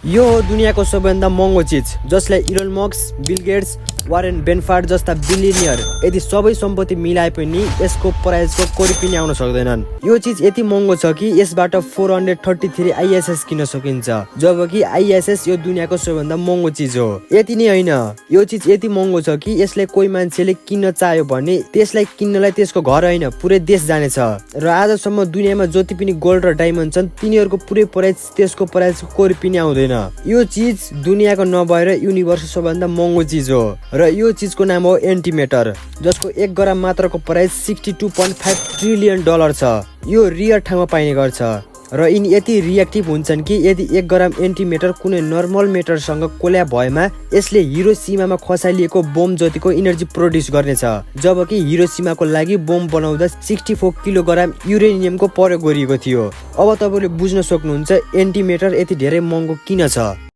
यो हो दुनियाँको सबैभन्दा महँगो चिज जसलाई Elon Musk, Bill Gates, Warren बेनफार्ड जस्ता बिलियनियर यदि सबै सम्पत्ति मिलाए पनि यसको प्राइसको कोही पनि आउन सक्दैनन्। यो चिज यति महँगो छ कि यसबाट 433 ISS किन्न सकिन्छ, जबकि ISS यो दुनियाँको सबैभन्दा महँगो चिज हो। यति नै होइन, यो चिज यति महँगो छ कि यसले कोही मान्छेले किन्न चाह्यो भने त्यसलाई किन्नलाई त्यसको घर होइन पुरै देश जानेछ। र आजसम्म दुनियाँमा जति पनि गोल्ड र डायमन्ड छन् तिनीहरूको पुरै प्राइस त्यसको प्राइसको कोही पनि आउँदैन। यो चिज दुनियाँको नभएर युनिभर्सको सबैभन्दा महँगो चिज हो र यो चिजको नाम हो एन्टिमेटर, जसको 1 ग्राम मात्रको प्राइस $62.5 ट्रिलियन छ। यो रियर ठाउँमा पाइने गर्छ र यिनी यति रिएक्टिभ हुन्छन् कि यदि 1 ग्राम एन्टिमेटर कुनै नर्मल मेटरसँग कोल्याब भएमा यसले हिरोसिमामा खसालिएको बोम जतिको इनर्जी प्रोड्युस गर्नेछ, जबकि हिरोसिमाको लागि बोम बनाउँदा 64 किलोग्राम युरेनियमको प्रयोग गरिएको थियो। अब तपाईले बुझ्न सक्नुहुन्छ एन्टिमेटर यति धेरै महँगो किन छ।